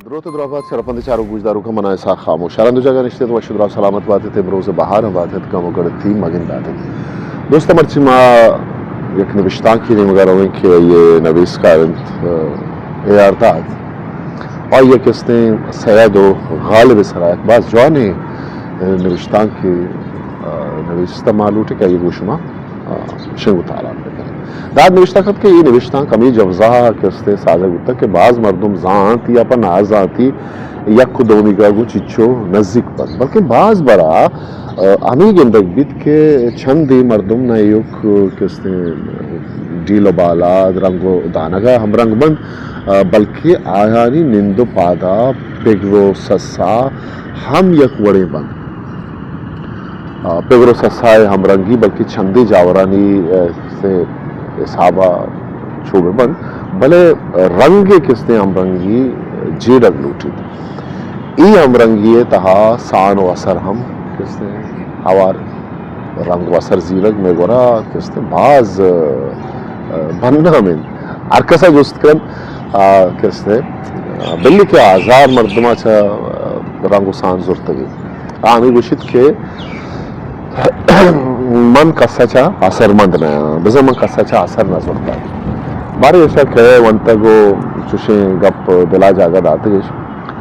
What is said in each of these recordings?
دروت ءُ دراہ بات شرپندیں چاروک گوشداروکاں، من آں اسحاق خاموش۔ ہر ہند ءُ جاگہ نشتگ ات، وش ءُ دراہ سلامت بات ات، امروز ءِ بہار ءَ بات ات، گم ءُ گڑتی مگن دات ات۔ دوستاں، مرچی ما یک نبشتانکے نیمگ ءَ رویں کہ آئی ءِ نبیسکار انت، اے آر داد۔ آئی ءِ کستیں سید ءُ غالب ءِ سرا یک باز جوانیں نبشتانکے نبیستہ، ما لوٹیں کہ آئی ءَ گوں شما شنگ ءُ تالان بہ کنیں۔ داد نبشتہ کنت کہ اے نبشتانک ہمے جوزہ ءَ کستیں سازگ بوتگ کہ باز مردم زانت یا پہ نازانتی یک ءُ دومیگ ءَ گوں چچو نزیک بنت، بلکیں باز برا، آ، ہمے گندگ بیت کہ چندے مردم نہ ایوک کستیں ڈیل ءُ بالاد، رنگ ءُ دانگ ءَ ہمرنگ بنت، آ، بلکیں آیانی نند ءُ پاد ءَ پگر ءُ سسا ہم یک وڑیں بنت۔ آ، پگر ءُ سسا ءِ ہمرنگی بلکیں چندے جاورانی، آ، سے حساب ءَ چو بہ بنت، بلے رنگ ءِ کستیں ہمرنگی جیڑگ لوٹیت۔ اے ہمرنگی ءِ تہا سان ءُ اثر ہم کستیں ہوار، رنگ ءُ اثر زیرگ مئے گورا کستیں باز، آ، بنام انت۔ ہر کس ءَ جست کن، آ، کستیں، آ، بلے کہ ہزار مردم ءَ چہ، آ، رنگ ءُ سان زرتگ ئے۔ آ ہمے گوشیت کہ من کس ءَ چہ اثرمند نہ آں، بزاں من کس ءَ چہ اثر نہ زرتگ۔ بارے ایشاں کئے ونتگ ءُ چشیں گپ دل ءَ جاگہ داتگ اش۔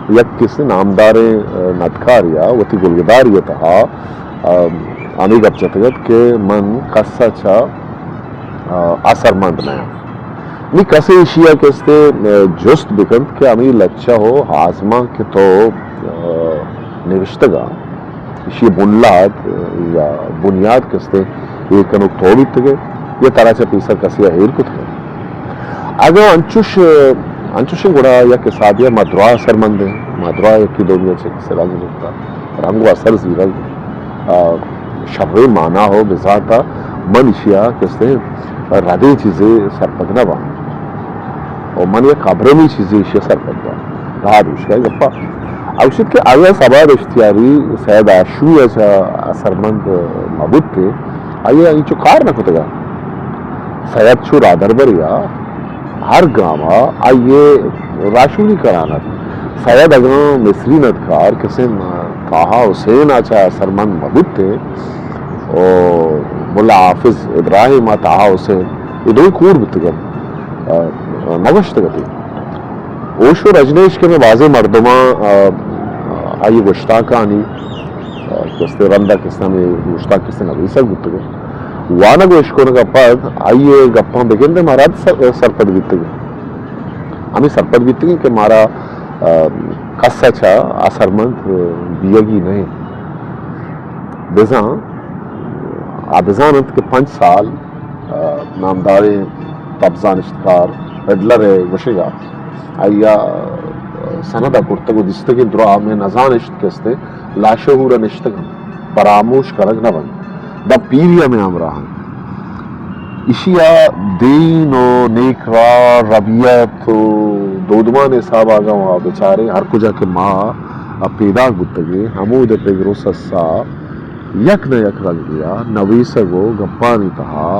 یک کسے نامداریں، آ، ندکارے ءَ وتی گلگداری ءِ تہا، آ، ہمے گپ جتگ ات کہ من کس ءَ چہ، آ، اثرمند نہ آں۔ نی کسے ایشی ءَ کستے، آ، جست بکنت کہ ہمے لچہ ءُ آزمانک کہ تو، آ، نوشتگ ءَ، ایشی ءِ بنلاد یا بنیاد کستے ایر کنوک تو بیتگ ئے یا ترا چہ پیسر کسے ءَ ایر کتگ؟ اگاں انچوش، انچوشیں گڑا یک حسابے ءَ ما دراہ اثرمند ایں، ما دراہ یکے دومی ءَ چہ کسے رنگ زرتہ، رنگ ءُ اثر زیرگ، آ، شریں مانا ءُ بزانت ءَ من ایشی ءَ کستے ردیں چیزے سرپد نہ باں۔ ءُ من یک ابرمی چیزے ایشی ءَ سرپد باں۔ داد گوشگ ءِ گپ ءَ۔ آ گوشیت کہ آئی ءَ سبا دشتیاری سید آشوئی ءَ چہ اثرمند مہ بوت ئے، آئی ءَ اینچو کار نہ کتگ ات۔ سید چو راہدربرے ءَ ہر گام ءَ آئی ءِ راہشونی کنان ات۔ سید اگاں مصری ندکار کسیں طاہا حسین ءَ چہ اثرمند مہ بوت ئے، ءُ ملا حافظ ابراہیم ءَ طاہا حسین، اے دوئیں کور بوتگ ات، آ، نہ گوشتگ ات۔ اوشو رجنیش کہ مئے بازیں مردماں، آ، آئی ءِ گوشتانکانی، آ، کستے رند ءَ کستے ہمے گوشتانک کستے نبیسگ بوتگ ات۔ وانگ ءُ اشکنگ ءَ پد آئی ءِ گپاں بگندے ما رد سر-، سرپد بیتگ ایں۔ ہمے سرپد بیتگ ایں کہ مارا، آ، کس ءَ چہ اثرمند بیگی نہ انت۔ بزاں آ بزان انت کہ پنچ سال، آ، نامداریں تب زانشتکار ایڈلر ءِ گوشگ ءَ آئی ءَ سند ءَ کرتگ ءُ دیستگ انت، درا مئے نزانشت کستے لاشعور ءَ نشتگ انت، پراموش کنگ نہ بنت، داں پیری ءَ مئے ہمراہ انت۔ ایشی ءَ دین ءُ نیکراہ، ربیت ءُ دودمان ءِ حساب ءَ اگاں ما بچاریں، ہر کجا کہ ما پیداک بوتگ ایں، ہمود ءِ پگر ءُ سسا یک نہ یک رنگے ءَ نویسگ ءُ گپانی تہا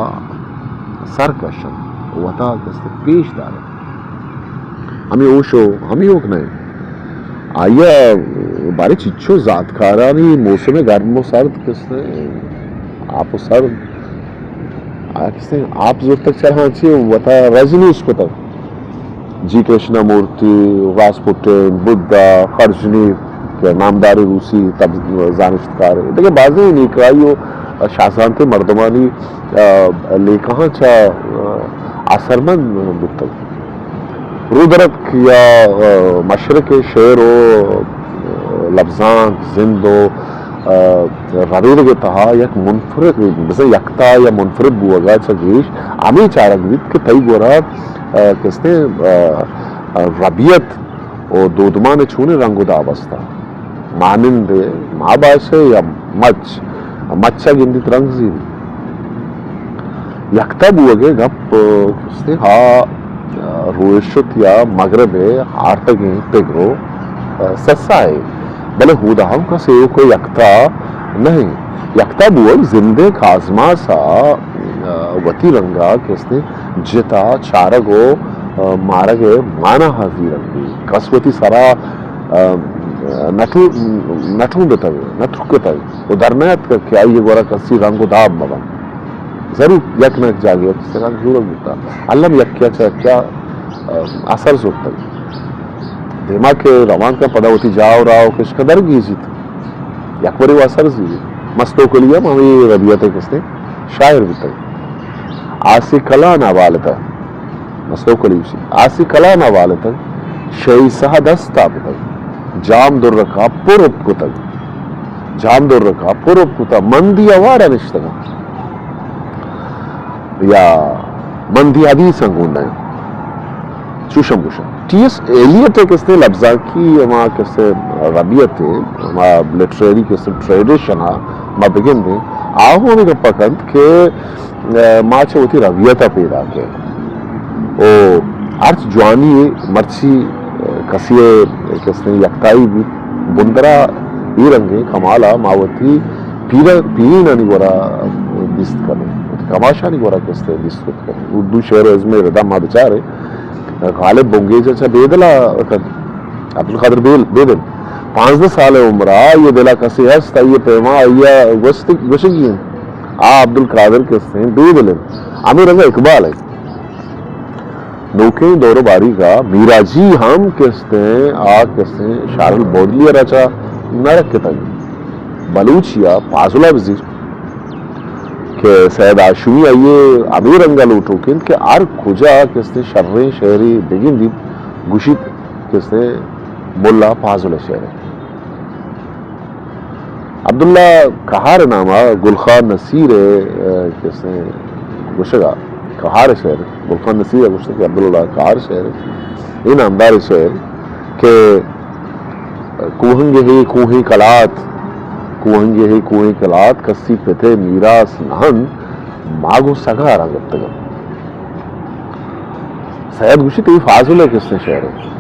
سر کش انت، وتا کستے پیش دار انت۔ ہمے اوشو ہمے اوک نہ انت۔ آئی ءَ بارے چچو زانتکارانی موسم گرم ءُ سرد کستے آپ ءُ سرد، آ کستے آپ زرتگ چرہاں چی وتا رجنیش کتگ۔ جی کرشنا مورتی، راسپوٹین، بدھا، خرجنی کہ نامداریں روسی تب-، زانشتکار، دگہ بازیں نیکراہی ءُ شاہزانتیں مردمانی، آ، لیکہاں چہ، آ، اثرمند بوتگ۔ رودرتک یا، آ، مشرق ءِ شعر ءُ، آ، لبزانک، زند ءُ، آ، ربیدگ ءِ تہا یک منفرد، بزاں یکتا یا منفرد بوگ ءَ چہ گیش ہمے چارگ بیت کہ تئی گورا، آ، کستے، آ، آ، ربیت ءُ دودمان ءِ چونیں رنگ ءُ داب است انت۔ مانند ماہ باشے یا مچ، مچ ءَ گندیت رنگ زیری۔ یکتا بوگ ءِ گپ، آ، کستے ہا، آ، روئے شت یا مغرب ءِ آرتگیں پگر ءُ، آ، سسا ءِ، بلے ہودا ہم کس ایوک ءُ یکتا نہ انت۔ یکتا بوگ زند ءِ کازماس ءَ، آ، وتی رنگ ءَ کستے جتا چارگ ءُ مارگ ءِ مانا ءَ زیرگ بیت۔ کس وتی سرا، آ، نٹو-، نٹونڈتگ، نٹکتگ و در نیاتکگ کہ آئی ءِ گورا کسی رنگ و داب مہ بنت۔ ضرور یک نہ یک جاگہے ءَ چیزے رنگ زورگ بوتگ۔ الم یکے ءَ چہ یکے ءَ، آ، اثر زرتگ۔ دیما کہ روان کنت پدا وتی جاہ و راہ و کشک ءَ درگیجیت۔ یک برے و اثر زیریت۔ مستو کلی ہم ہمے ربیت ءِ کسے شاعر بوتگ۔ آسے کلان ءَ بالتگ۔ مستو کلی گوشی، آسے کلان ءَ بالتگ، شیسہ دست ءَ بتگ، جام درکا پر اپ کتگ، جام درکا پر اپ کتگ، مندی ہوار ءَ نشتگاں۔ یا مندی حدیثاں گون دائیں۔ چوشم گوشن۔ ٹی ایس ایلیٹ ءِ کسے لبزانکی ہما کسے ربیت ءِ، ہما لٹریری کسے ٹریڈیشن ءَ ما بگندیں، آ ہم ہمے گپ ءَ کنت کہ، آ، ما چہ وتی ربیت ءَ پیداک ایں۔ او ہرچ جوانی مرچی، آ، کسی ءِ کسے یکتائی بیت، بندرا اے رنگیں کمال ءَ ما وتی پیر-، پیرینانی گورا دیست کنیں، وتی کماشانی گورا کسے دیست کت کنیں۔ اردو شعر و ازم ءِ ردا ما بچاریں، غالب بنگیج ءَ چہ بیدل ءَ کن، عبدالقادر بیل-، بیدل، پانزدہ سال ءِ عمر ءَ آئی ءِ دل ءَ کسے ہست، آئی ءِ پیما آئی ءَ گوشت-، گوشگی انت، آ عبدالقادر کسے بیدل انت، ہمے رنگ ءَ اقبال انت۔ نوکیں دور و باریگ ءَ میراجی ہم کسے، آ کسے شارل بودلیئر ءَ چہ نہ رکتگ۔ بلوچی ءَ پازل ءَ بزیر کہ سید ہاشمی آئی ءَ ہمے رنگ ءَ لوٹوک انت کہ ہر کجا کسے شریں شعرے بگندیت، گوشیت کسے ملا پازل ءِ شعر انت۔ عبداللہ قہار ءِ نام ءَ گل خان نصیر ءِ، آ، کسے گوشگ ءَ قہار ءِ شعر، گل خان نصیر ءَ گوشتگ کہ عبداللہ قہار ءِ شعر، اے نامدار ءِ شعر کہ کوہنگ ہے کوہیں کلات، کوہنگ ہے کوہیں کلات، کسی پت ءِ میراث نہ انت، ما گوں سگاراں گپتگ انت۔ سید گوشیت، اے فاضل ءِ کسے شعر انت۔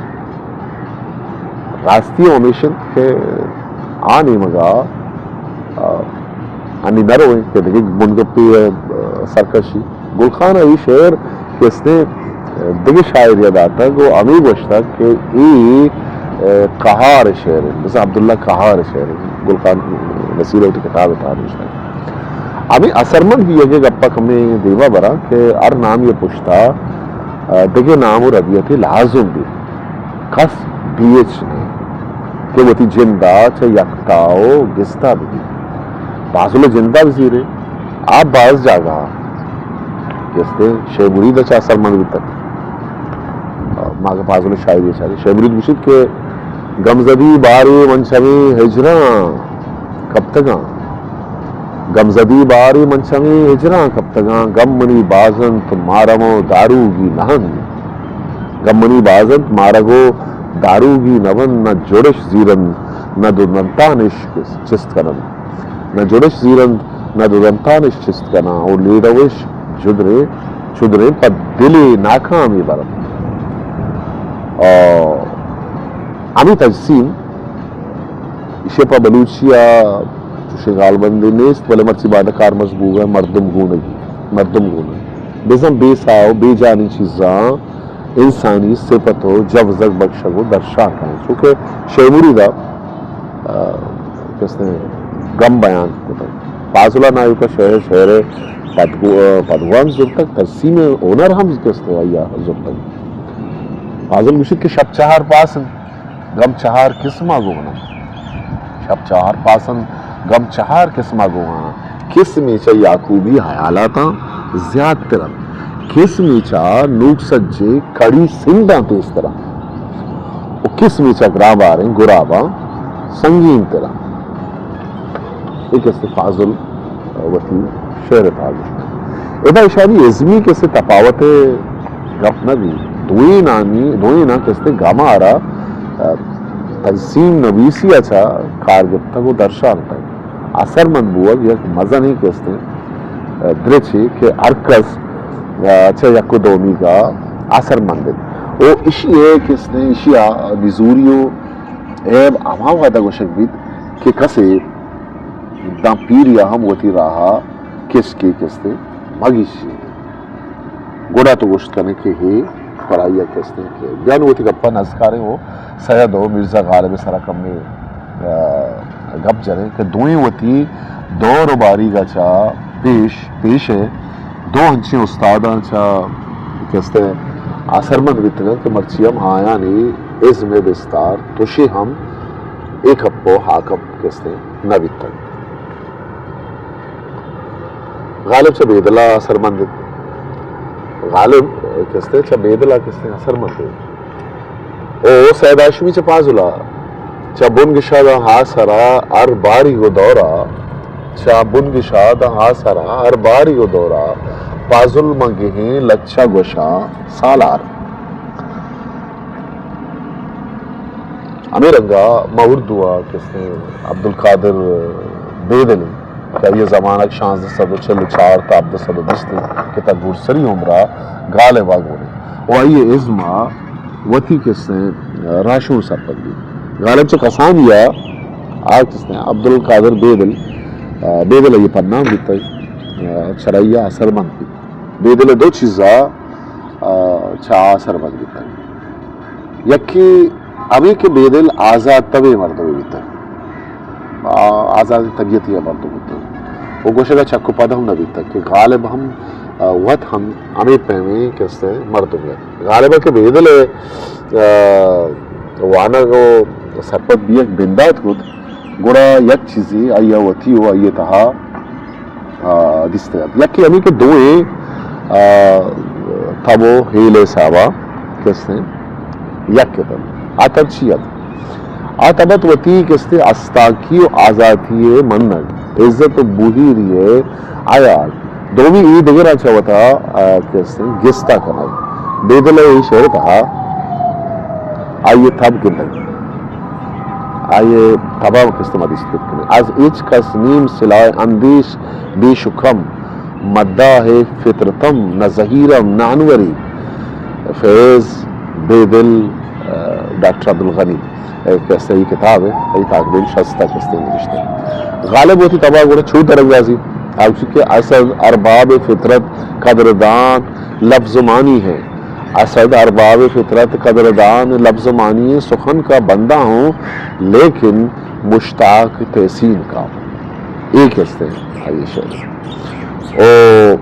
راستی ہمیش انت کہ آ نیمگ ءَ، آ، انی نہ رویں کہ دگہ بنگپے ءِ، آ، سرکشی۔ گل خان ءَ اے شعر کسے دگہ شاعرے ءَ داتگ و ہمے گوشتگ کہ اے، آ، قہار ءِ شعر انت، بزاں عبداللہ قہار ءِ شعر انت۔ گل خان نصیر ءَ وتی کتاب ءِ تہا نوشتگ۔ ہمے اثرمند بیگ ءِ گپ ءَ کمے دیما براں کہ ہر نامے ءِ پشت ءَ، آ، دگہ نام و ربیتے لازم بیت۔ کس بی ایچ نہ کہ وتی جند ءَ چہ یکتا و گستا بہ بیت۔ پازل ءِ جند ءَ بزیرے، آ باز جاگہ ءَ گستے شے مرید ءَ چہ اثرمند بیتگ۔ آ، ما کہ پازل ءِ شاعری ءَ چاریں، شے مرید گوشیت کہ گمزدی بارے من چمے ہجراں کپتگاں۔ گمزدی بارے من چمے ہجراں کپتگاں، گم منی باز انت، مارم و داروگی نہ انت۔ گم منی باز انت، مارگ و داروگی نہ بنت، نہ جڑش زیرنت، نہ دو دنتانش چست کننت۔ نہ جڑش زیرنت، نہ دو دنتانش چست کناں، و لیدوش چدرے، چدرے پہ دلے ناکامی برنت۔ آ، ہمے تجسیم ایشی ءَ پہ بلوچی ءَ چوشیں گالبندے نیست، بلے مرچی باندا کارمرز بوگ ءَ مردم گونگی، مردم گونگ۔ بزاں بے ساہ و بے جانی چیزاں انسانی صفت و جوزگ بکشگ و درشان کنگ۔ چونکہ شے مرید ءَ، آ، کستے گم بیان کتگ۔ پازل ءَ نایوک ءَ شعر، شعر ءِ پدگو-، پدگوانک زرتگ، تجسیم ءِ ہنر ہم کستے آئی ءَ زرتگ۔ پازل گوشیت کہ شپ چہار پاس انت، گم چہار قسم ءَ گون انت۔ شپ چہار پاس انت، گم چہار قسم ءَ گون انت۔ قسمے چہ یعقوبی حیالاتاں زیات تر انت۔ قسمے چہ نوک سجے کڑی سنداں تیز تر انت۔ و قسمے چہ گرانباریں گراباں سنگین تر انت۔ اے کستے فاضل وتی شعر ءِ تہا گوشتگ۔ ادا ایشانی ازمی کسے تپاوت ءِ گپ نہ بیت۔ دوئینانی، دوئیناں کستے گم ءَ را، آ، تجسیم نویسی ءَ چہ کار گپتگ و درشانتگ۔ اثرمند بوگ یک مزنیں کستے، آ، درچے کہ ہر کس، آ، چہ یک و دومیگ ءَ اثرمند انت۔ و ایشی ءِ کستے، ایشی ءِ نزوری و عیب ہما وہد ءَ گوشگ بیت کہ کسے داں پیری ءَ ہم وتی راہ ءَ کسکے کستے مگیشی۔ گڑا تو گوشت کنے کہ ہے پرائی ءَ کہ استیں کہ بیان وتی گپاں نزکاریں و سید و مرزا غالب ءِ سرا کمے، آ، گپ جنیں کہ دوئیں وتی دور و باریگ ءَ چہ پیش، پیش ءَ دو انچیں استاداں چہ کہ استیں اثرمند بیتگ انت کہ مرچی ہم آیانی ازم ءِ بستار تشے ہم اے کپ و ہا کپ کہ استیں نہ بیتگ۔ غالب چہ بیدل ءَ اثرمند انت۔ غالب کہ استیں چہ بیدل ءَ کہ استیں اثرمند انت۔ او سید ہاشمی چہ فاضل ءَ، چہ بنگشا داں آسرا ہر باری و دورا، چہ بنگشا داں آسرا ہر باری و دورا، فاضل من گہیں لچہ گوشاں سالار۔ ہمے رنگا ما اردو ءَ کہ استیں عبدالقادر بیدل کہ آئی ءِ زمانگ شانزدہ سد و چل و چار تا ہبدہ سد و بیست انت کہ تا گڈسری عمرا غالب ءَ گون انت و آئی ءِ ازم ءَ وتی کہ استیں راہشون سرپد بیت۔ غالب چہ کسانی ءَ آ کہ استیں عبدالقادر بیدل، آ، بیدل آئی ءِ پدنام بیتگ، آ، چرائی ءَ اثرمند بیت۔ بیدل ءِ دو چیز ءَ، آ، چہ آ اثرمند بیتگ۔ یکے ہمے کہ بیدل آزات تبیں مردمے بیتگ، آ، آزات طبیعتی ءِ مردم بیتگ۔ و گوشگ ءَ چک و پد ہم نہ بیتگ کہ غالب ہم، آ، وت ہم ہمے پیمیں کہ استیں مردمے ات۔ غالب ءَ کہ بیدل ءِ، آ، وانگ و سرپد بیگ بندات کت، گڑا یک چیزے آئی ءَ وتی و آئی ءِ تہا، آ، دیستگ ات۔ یکے ہمے کہ دوئیں، آ، تب و ہیل ءِ حساب ءَ کہ استیں یک ات۔ آ تب چی ات؟ آ تب ات وتی کہ استیں استاکی و آزاتی ءِ منگ، عزت و بوہیری ءِ حیال، دومی اے دگراں چہ وتا، آ، کہ استیں گستا کنگ۔ بیدل ءِ اے شعر ءِ تہا آئی ءِ تب گندگ، آئی ءِ تب ءَ کہ استیں ما دیست کت کنیں۔ از هیچ کس نیم سلاح اندیش بیش و کم، مداح فطرتم نه زحیرم نه انوری، فیض بیدل، آ، ڈاکٹر عبدالغنی۔ اے کہ استیں اے کتاب ءَ، اے تقریباً شست ءَ کہ استیں نوشتہ۔ غالب وتی تب ءَ گڑا چو درانگازی، آ گوشی کہ اسد ارباب فطرت قدردان لفظ و معنی ہے، اسد ارباب فطرت قدردان لفظ و معنی ہے، سخن کا بندہ ہوں لیکن مشتاق تحسین کا۔ اے کہ استیں آئی ءِ شعر۔ او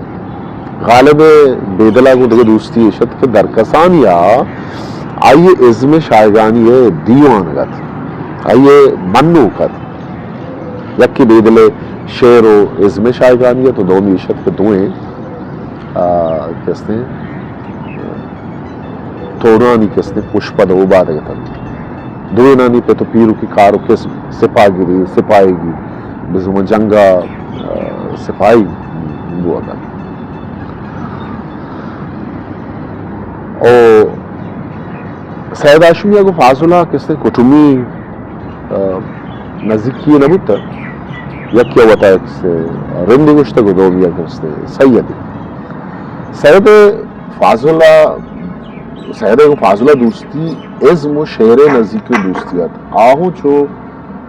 غالب ءِ بیدل ءَ گوں دگہ دوستی ایش ات کہ درکسانی ءَ آئی ءِ ازم ءِ شاہگانی ءِ دیوان ات، آئی ءِ منوک ات۔ یکے بیدل ءِ شعر و ازم ءِ شاہگانی ات و دومی ایش ات کہ دوئیں، آ، کہ استیں، تورانی کہ استیں پشپد و اوبادگ اتنت۔ دوئینانی پت و پیرکی کار و کسب سپاہگری، سپاہیگی، بزاں جنگ ءَ، آ، سپاہی بوگ ءَ۔ او سید ہاشمی ءَ گوں فاضل ءَ کہ استیں کٹمی، آ، نزیکی نہ بوتگ، یکے ءَ وتا کہ استیں رندی گوشتگ و دومی ءَ کہ استیں سیدی۔ سید فاضل ءَ، سید ءَ گوں فاضل ءَ دوستی ازم و شعر ءِ نزیکیں دوستی ات۔ آہوں چو،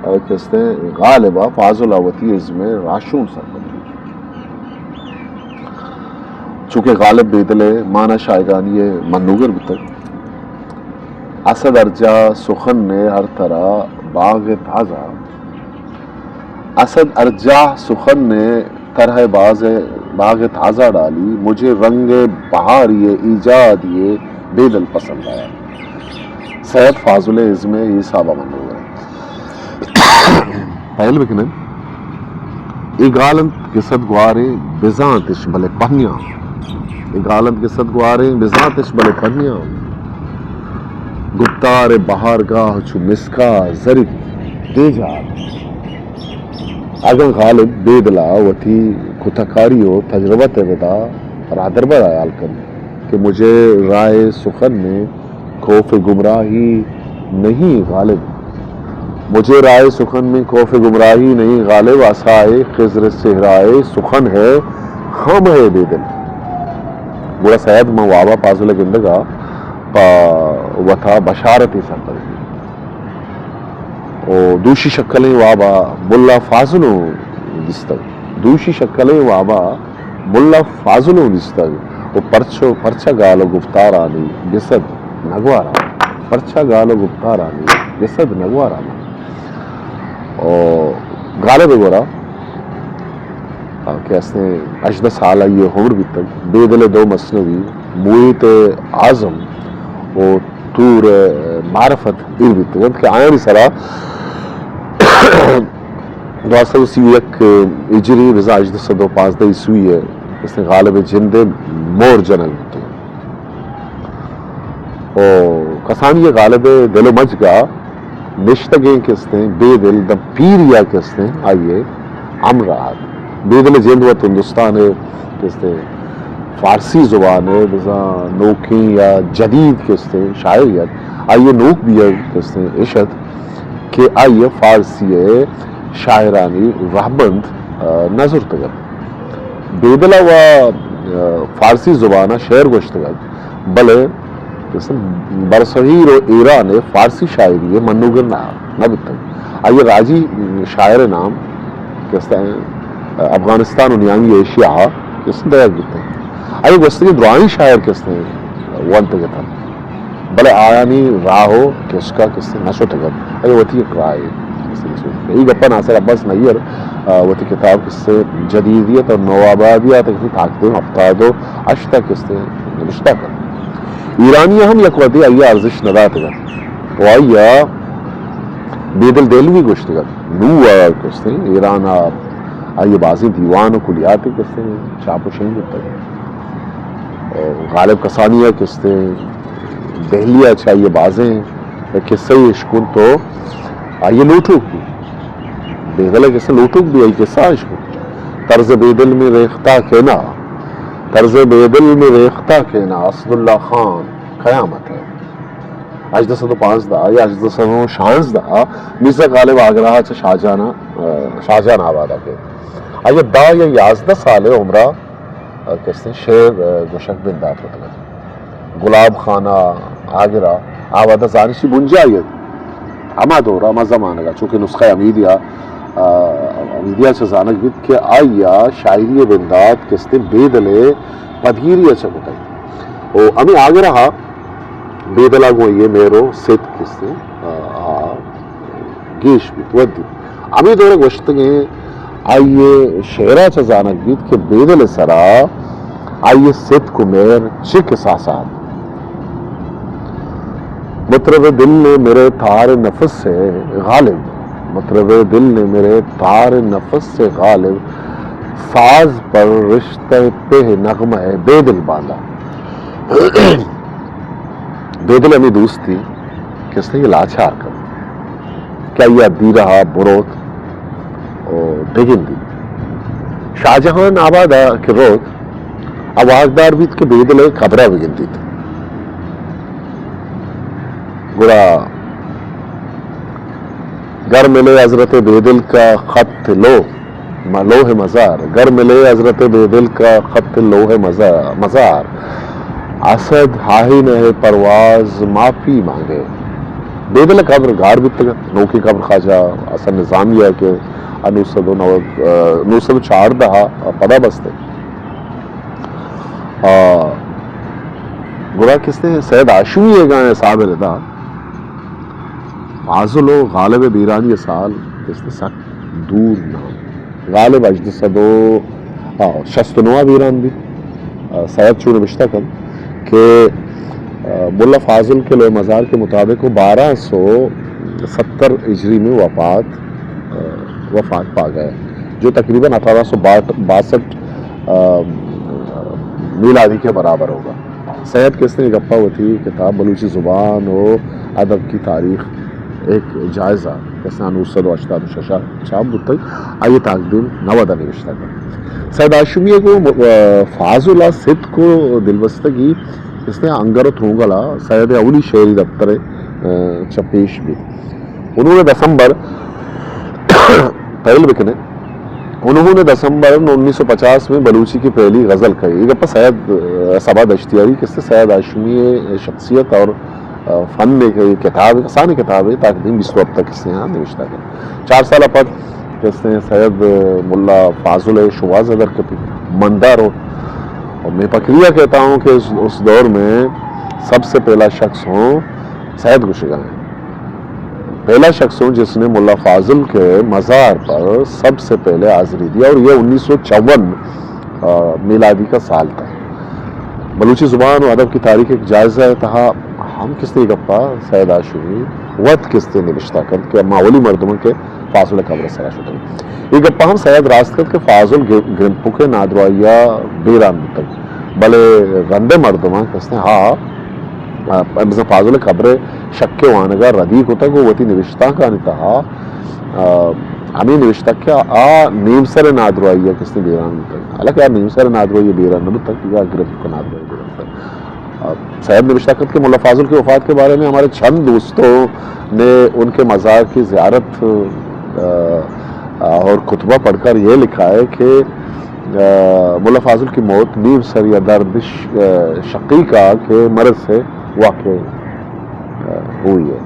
آ، کہ استیں غالب ءَ فاضل ءَ وتی ازم ءِ راہشون سرپد بوت۔ چونکہ غالب بیدل ءِ مانا شاہگانی ءِ منوگر بوتگ۔ اسد ارجاہ سخن نے ہر طرح باغ تازہ، اسد ارجاہ سخن نے طرح باز باغ تازہ ڈالی، مجھے رنگ بہاری ایجادی بیدل پسند آیا۔ سید فاضل ءِ ازم ءِ اے حساب ءَ منوگر انت۔ پہل بکنیں۔ اے گال انت گسد گواریں بزانتش بلے پہنیاں۔ اے گال انت گسد گواریں بزانتش بلے پہنیاں۔ گپتار بہارگاہ چو مسکا زری دیجار۔ اگاں غالب بیدل ءَ وتی کتہ کاری و تجربت ءِ ردا راہدربر ءَ ہیال کنت کہ مجھے رائے سخن میں خوف گمراہی نہیں غالب، مجھے رائے سخن میں خوف گمراہی نہیں غالب، عصائے خضر صحرائے سخن ہے، خم ہے بیدل۔ گڑا سید من وابا فاضل ءِ گندگ ءَ پہ وتا بشارتے سرپد بیت۔ و دوشی شکلیں وابا ملا فاضل اوں دیستگ۔ دوشی شکلیں وابا ملا فاضل اوں دیستگ۔ و پرچو، پرچا گال و گفتارانی گسد نگوارا، پرچا گال و گفتارانی گسد نگوارا۔ او غالب گورا کہ استیں ہژدہ سال آئی عمر بیتگ، بیدل دو مثنوی، مویت اعظم و طور معرفت ایر بیتگ انت کہ آیانی سرا دوازدہ سد و سی و یک ہجری، بزاں ہژدہ سد و پانزدہ عیسوی ء استیں غالب ء جند ء مور جنگ بوتگ۔ و کسانی ء غالب ء دل و مجگ ء نشتگیں کہ استیں بیدل داں پیری ء کہ استیں آئی ء ہمراہ ات۔ بیدل ء جند وت ہندوستان ء کہ استیں فارسی زبان ء بزاں نوکیں یا جدید کہ استیں شاعری ات، آئی ء نوک بیگ کہ استیں اش ات کہ آئی ء فارسی ء شاعرانی رہبند، آ، نہ زرتگ ات۔ بیدل ء و، آ، فارسی زبان ء شعر گوشتگ ات، بلے برصغیر و ایران ء فارسی شاعری ء منوگر نہ، نہ بوتگ۔ آئی ء راجی شاعر ء نام کہ استیں افغانستان و نیامی ایشیا ء کہ استیں دئیگ بوتگ۔ آئی ء گوستگیں درائیں شاعر کہ استیں ونتگ ات۔ بلے آیانی راہ و کشک ء کسے نہ شتگ ات، آئی ء وتی یک راہے کسے نہ شتگ۔ اے گپ ء ناصر عباس نیر، آ، وتی کتاب کسے جدیدیت اور نوآبادیات ء کسے تاکدیم ہفتاد و ہشت ء کسے نبشتہ کنت۔ ایرانی ء ہم یک وھدے آئی ء ارزشت نہ داتگ ات و آئی ء بیدل دہلوی گوشتگ ات۔ نوں ء کسے ایران ء آئی ء بازیں دیوان و کلیات کسے چاپ و شنگ بوتگ۔ غالب کسانی ء کسے دہلی ء چہ آئی ء بازیں کسہ اشکنت و آئی ء لوٹوک بی۔ بیدل ء کسہ لوٹوک بی، آئی کسہ اشکنت۔ طرز بیدل میں ریختہ کہنا، طرز بیدل میں ریختہ کہنا، اسداللہ خان قیامت ہے۔ ہژدہ سد و پانزدہ یا ہژدہ سد و شانزدہ مرزا غالب آگرہ ء چہ شاہجان، شاہجان آباد ء کہ آئی ء دہ یا یازدہ سال ء عمر ء کسے شعر گوشگ بندات کتگ ات۔ گلاب خانہ، آگرہ، آ وھد ء زانشی بنجاہی ات۔ ہما دور ء، ہما زمانگ ء، چونکہ نسخہ حمیدی ء، آ، حمیدی ء چہ زانگ بیت کہ آئی ء شاعری ء بندات کسے بیدل ء پدگیری ء چہ کتگ۔ و ہمے آگرہ ء بیدل ء گوں آئی ء مہر و ستک کسے، آ، آ، گیش بیت، ودی۔ ہمے دور ء گوشتگیں آئی ء شعر ء چہ زانگ بیت کہ بیدل ء سرا آئی ء ستک و مہر چک احساسات۔ مطرب دل نے میرے تار نفس سے غالب، مطرب دل نے میرے تار نفس سے غالب، ساز پر رشتہ پہ نغمہ ہے بیدل باندھا۔ بیدل ہمے دوستی کسے لاچار کن کہ آئی ء دیرہ ء بروت و بگندی۔ شاہ جہان آباد ء کہ روت، آ واکدار بیت کہ بیدل ء قبر ء بگندیت۔ گڑا گر ملے حضرت بیدل کا خط لوح، م-، لوح مزار، گر ملے حضرت بیدل کا خط لوح مزار، مزار، اسد ہاہین ہے پرواز معافی مانگے۔ بیدل ء قبر گار بیتگ ات، نوکیں قبر خواجہ حسن نظامی ء کہ نو سد و نود، نو سد و چاردہ ء پدا بستگ۔ آ، گڑا کسے سید ہاشمی ء گاں حساب ء ردا فاضل و غالب ء بیرانی ء سال کسے سک دور نہ انت۔ غالب ہژدہ سد و شست و نو ء بیران بیت۔ آ، سید چو نبشتہ کنت کہ، آ، ملا فاضل کے لوح مزار کے مطابق وہ بارہ سو ستر ہجری میں وفات، آ، وفات پا گئے، جو تقریباً اٹھارہ سو باسٹھ، آ، میلادی کے برابر ہوگا۔ سید کسے گپا وتی کتاب بلوچی زبان و ادب کی تاریخ ایک جائزہ کسے نو سد و ہشتاد و شش ء چاپ بوتگ، آئی ء تقدیم نود ء نوشتہ کنت۔ سید ہاشمی ء گوں، آ، فاضل ء ستک و دلبستگی کسے انگر و ترونگل ء سید ء اولی شعری دپتر ء، آ، چہ پیش بیت۔ انہوں نے دسمبر پہل بکنے۔ انہوں نے دسمبر انیس سو پچاس میں بلوچی کی پہلی غزل کہی۔ یہ گپا سید، آ، صبا دشتیاری کسے سید ہاشمی شخصیت اور، آ، فن ایک کتاب، کسان کتاب ہے، تقدیم بیست و ہفت کسے ہاں نوشتہ ہے۔ چار سال پد کسے سید ملا فاضل شواز در کپی مندار و اور میں پکریا کہتا ہوں کہ اس، اس دور میں سب سے پہلا شخص ہوں سید گشگا ہیں۔ پہلا شخص ہوں جس نے ملا فاضل کے مزار پر سب سے پہلے حاضری دیا، اور یہ انیس سو چون میلادی کا سال تھا۔ بلوچی زبان و ادب کی تاریخ ایک جائزہ ہے تہا ہم کستے گپا سید ہاشمی وت کستے نبشتہ کرد کہ ما اولی مردم کہ فاضل قبر سرا شتگ۔ اے گپا ہم سید راست کرد کہ فاضل گر-، گرمپک نادراہیا بیران بوتگ، بلے رندے مردماں کستے ہا، آ، بزاں فاضل قبر شک وانگا ردی کتگ و وتی نوشتانکانی تہا، آ، ہمیں نوشتگ کہ آ نیم سر نادراہیا کستے بیران بوتگ، حالانکہ آ نیم سر نادراہیا بیران نہ بوتگ، یا گرمپک نادراہیا بیران بوتگ۔ آ، سید نوشتہ کرد کہ ملا فاضل کی وفات کے بارے میں ہمارے چند دوستوں نے ان کے مزار کی زیارت، آ، آ، اور خطبہ پڑھ کر یہ لکھا ہے کہ، آ، ملا فاضل کی موت نیم سر یا درد ش-، آ، شقیقہ کے مرض سے واقع، آ، ہوئی ہے،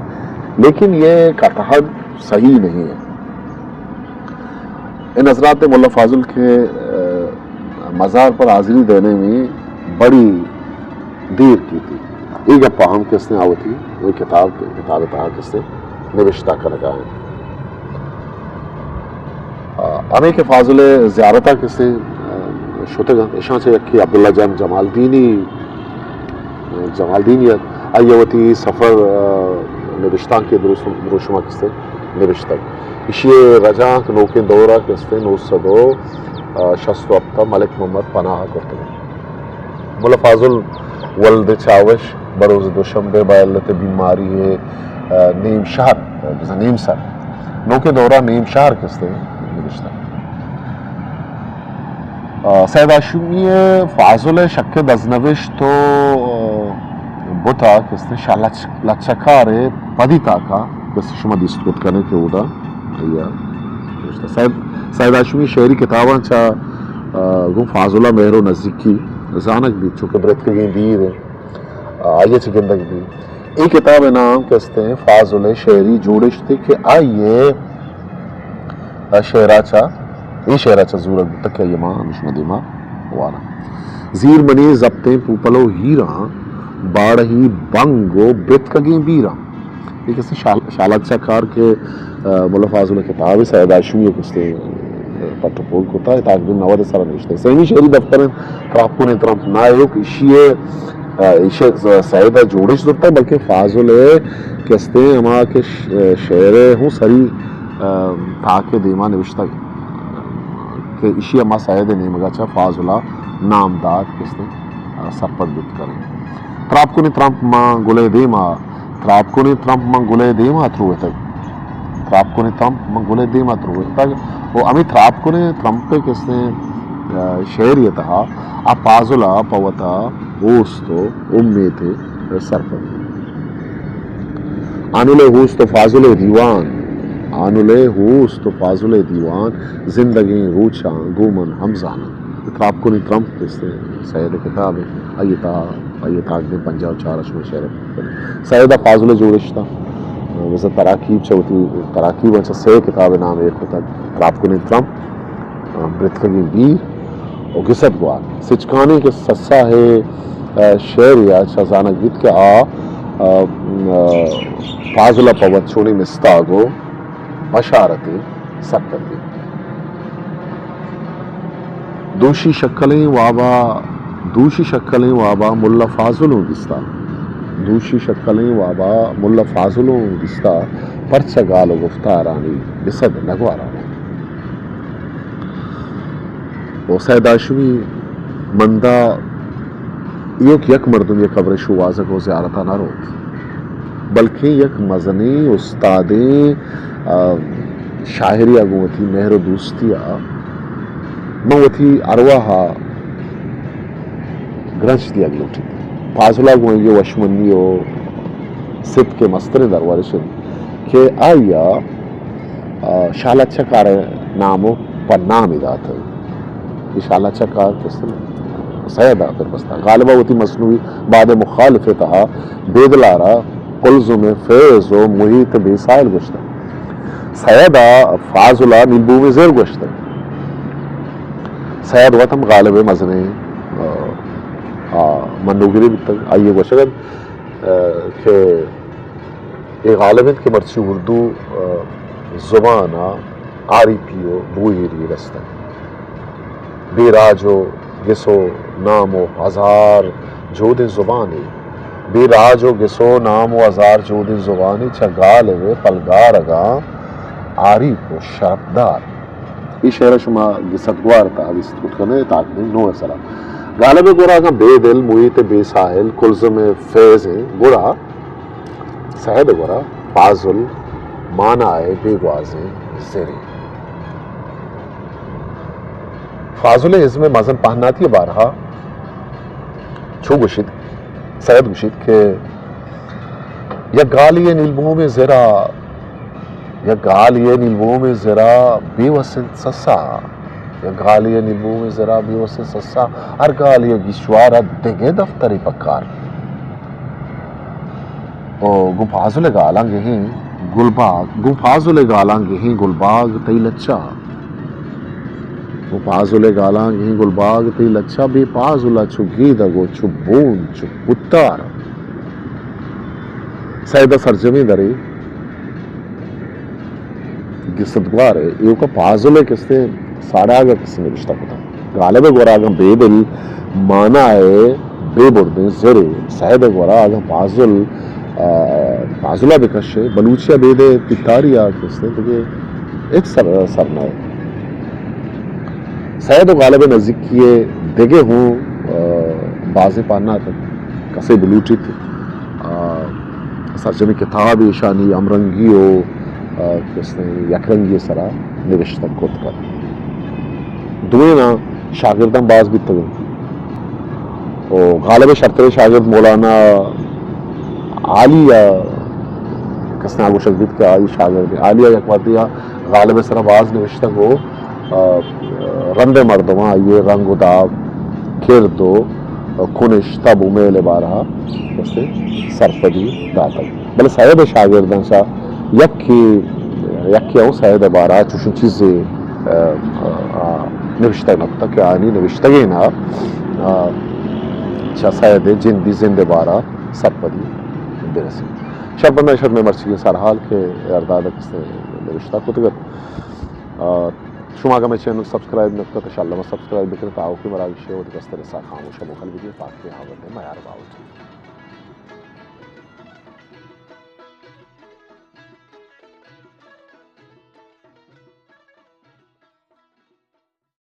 لیکن یہ قطعاً صحیح نہیں ہے۔ ان حضرات نے ملا فاضل کے، آ، مزار پر حاضری دینے میں بڑی دیر کی تھی۔ اے گپا ہم کستے آ وتی وہی کتاب، کتاب تہا کستے نوشتہ کنگا ہیں۔ آ، ہمیں کہ فاضل زیارتا کستے، آ، شتگ انت، اشاں چہ یکے عبداللہ جان جمالدینی، جمالدینی ات۔ آئی وتی سفر، آ، نبشتانک دروشم، دروشما کستے نبشتگ۔ ایشی رجانک نوکیں دورا کستے نو سد و شست و ہپت ملک محمد پناہ کرتگ۔ ملا فاضل ولد چاوش بروز دوشنبے با علت بیماری، آ، نیم شہر، بزاں نیم سر، نوکیں دورا نیم شہر کستے نبشتگ۔ آ، سید ہاشمی فاضل شک دزنوشت تو، آ، بوتا کستے شاہ لچ-، لچکار پدی تاکا کستے شما دیست کت کنے کہ اودا آیا نوشتہ۔ سید، سید ہاشمی شعری کتاباں چا، آ، گوں فاضل مہر و نزیکی زانگ بیت، چونکہ برتکگیں بیر، آ، آئی چہ گندگ بیت۔ اے کتاب نام کستے فاضل شعری جوڑشت کہ آئی شعرا چا، اے شعرا چا زورگ بوتگ کہ آئی ما ہمے شما دیما واناں۔ زیر منی زپتیں پوپل و ہیراں، باڑہی بنگ و برتکگیں بیراں۔ اے کستے شال-، شالات چکار کہ، آ، ملا فاضل کتاب سید ہاشمی کستے، آ، پٹ و پول کتا، اے تقریباً نود سال نوشتہ۔ سیمی شعری دفتر انت تراپکونیں ترمپ نایوک، ایشی ء، آ، ایشی ء سید ء جوڑش زرتگ، بلکہ فاضل ء کستیں ہما کہ ش-، شعر ء ہوں سری، آ، تاک ء دیما نوشتگ کہ ایشی ء ما سید ء نیمگ ء چہ فاضل ء نامدار کستیں، آ، سرپد بوت کنیں۔ تراپکونیں ترمپ ماں گل ء دیما، تراپکونیں ترمپ ماں گل ء دیما تروتگ۔ تراپکونیں ترمپ ماں گل ء دیما تروتگ۔ و ہمے تراپکونیں ترمپ ء کستیں، آ، شعری ء تہا آ فاضل ء پہ وتا اوست و امیت ء سرپد بوت۔ آنل ء اوست و فاضل ء دیوان، آنل ء اوست و فاضل ء دیوان، زندگیں روچاں گوں من ہم زاناں۔ تراپکونیں ترمپ کستیں سید ء کتاب ء، آئی ء تہا، آئی ء تہا دیں پنجاہ و چار ء شمئے شعر ء۔ سید ء فاضل ء جوڑشتہ، بزاں تراکیب چہ وتی، تراکیب ء چہ سئے کتاب ء نام ایر کتگ، تراپکونیں ترمپ، برتکگیں بیر و گسد گوار۔ سچکانیں کہ سسا ہے، آ، شعر یا چہ زانگ بیت کہ آ، آ، آ، فاضل ء پہ وت چونیں مستاگ و بشارتے سرپد بیت۔ دوشی شکلیں وابا، دوشی شکلیں وابا ملا فاضل اوں دیستا۔ دوشی شکلیں وابا ملا فاضل اوں دیستا، پرچہ گال و گفتارانی بسد نگواران۔ و سید ہاشمی مندا ایوک یک مردم یک قبر شوہازگ و زیارتا نہ روت، بلکیں یک مزنیں استادیں، آ، شاعری ء گوں وتی مہر و دوستی ء من وتی ارواہ ء گرنچ دیگ لوٹیت۔ فاضل ء گوں آئی ء وشمندی و ستک ء مستریں درور اش انت کہ آئی ء، آ، شالا چکار ء نام و پہ نامی داتگ۔ اے شالا چکار کستن سید ء پر بستہ۔ غالبا وتی مثنوی باد مخالف ء تہا بیدلارا قلزم فیض و محیط بیسائل گوشتگ۔ سید ء فاضل ء نیلبوم زر گوشتگ۔ سید وت ہم غالب ء مزنیں، آ، آ، منوگری بیتگ، آئی ء گوشگ ات، آ، کہ اے غالب انت کہ مرچی اردو، آ، زبان ء آریپی و بوہیری رستگ۔ بے راج و گس و نام و ہزار جودیں زبانے، بے راج و گس و نام و ہزار جودیں زبانے چہ غالب ء پلگارگاں آریپ و شرپدار۔ اے شعر ء شما گسدگوار تہا دیست کت کن ئے، تاکدیم نو ء سرا۔ غالب ء گورا اگاں بے دل، محیط ء بے ساحل، کلزم ء فیض ایں، گڑا سید ء گورا پازل مانا ء بے گوازیں زرے۔ فاضل ء ازم ء مزن پہناتی ء بارہا چو گوشیت، سید گوشیت کہ یک گالی ء نیلبومیں زرا، یک گالی ء نیلبومیں زرا بے وس انت سسا، یک گالی ء نیلبومیں زرا بے وس انت سسا، ہر گالی ء گیشوار ء دگہ دفترے پکار۔ او گوں پازل ء گالاں گہیں گلباگ، گوں پازل ء گالاں گہیں گلباگ تئی لچہ۔ گوں پازل ء گالاں گہیں گلباگ تئی لچہ، بے پازل ء چو گیدگ و چو بون چو پتار۔ سید ء سرجمیں درے گسدگوار ء ایوکا پازل ء کستیں ساڑاگ ء کستیں نبشتہ کتگ۔ غالب ء گورا اگاں بے دل مانا ء بے بردیں زرے، سید ء گورا اگاں پازل، آ، پازل ء بکشے، بلوچی ء بے دے پتاری ء کستیں دگہ ہچ سر، سر نہ۔ سید و غالب ء نزیکی ء دگہ ہوں، آ، بازیں پہنات انت۔ کسے بلوٹیت، آ، سرجمیں کتاب ایشانی ہمرنگی و، آ، کسے یک رنگی سرا نوشتہ کت کنت۔ دوئیناں شاگرداں باز بیتگ انت۔ و غالب ء شرتریں شاگرد مولانا عالی ء کسنا گوشگ بیت کہ آئی شاگرد عالی ء یک وہدے ء غالب ء سرا باز نوشتگ و، آ، رند ء مردماں آئی ء رنگ و داب، کرد و کنش، تب و میل ء بارہ ء کسے سرپدی داتگ۔ بلے سید ء شاگرداں چہ یکے، یکے ء سید ء بارہ ء چوشیں چیزے، آ، آ، نوشتگ نہ کتگ کہ آنی نوشتگیں ء، آ، چہ سید ء جندی زند ء بارہ ء سرپدی برسیت۔ شر بنداں، شر مئے مرچیگیں سرحال کہ ارداد ء کسے نوشتہ کتگ ات۔ آ، شما اگاں مئے چینل سبسکرائب نہ کتگ تو شر الم سبسکرائب بکن ات، آؤکیں مراگش ء وتی کستر ء سر خاموش ء مکل بدیت، پاکیں ہاوند ء میار باوت۔